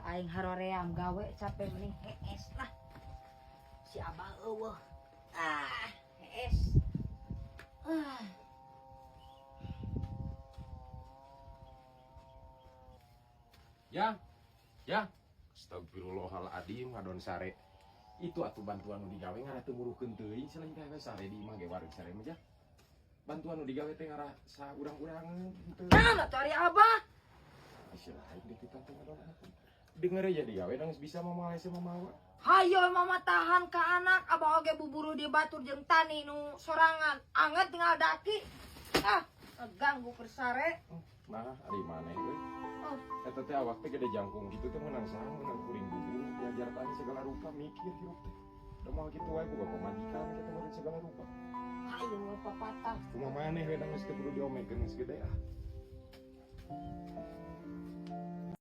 Aing haroream gawe capek, mending hees lah. Si Abah euweuh. Ah, hees. Ah. Ya, ya. Astagfirullahaladzim, ngadon sare. Itu atuh bantuan nu digawe ngarah teu muruhkeun teuing, selain gawe sare di imah ge wareg sare mah, ja. Bantuan nu digawe teh ngarah sa urang-urangeun henteu. Naon atuh ari Abah? Isi lain di kita teh ngadon anak. Denger aja digawe dong bisa mama hese mamawa. Hayo mama tahan ka anak, Abah oge buburuh di batur jeung tani nu sorangan. Anget tinggal daki. Ah, ganggu keur sare. Nah, ari maneh euy. Oh. Eta teh awak teh gede jangkung gitu teh meunang saha, meunang kuring buburuh diajar tani segala rupa, mikir hirup teh. Da moal kitu wae, boga pamajikan kitu meureun segala rupa. Hayo papatah. Kumaha maneh we geus teu kudu diomekeun, geus gede ah.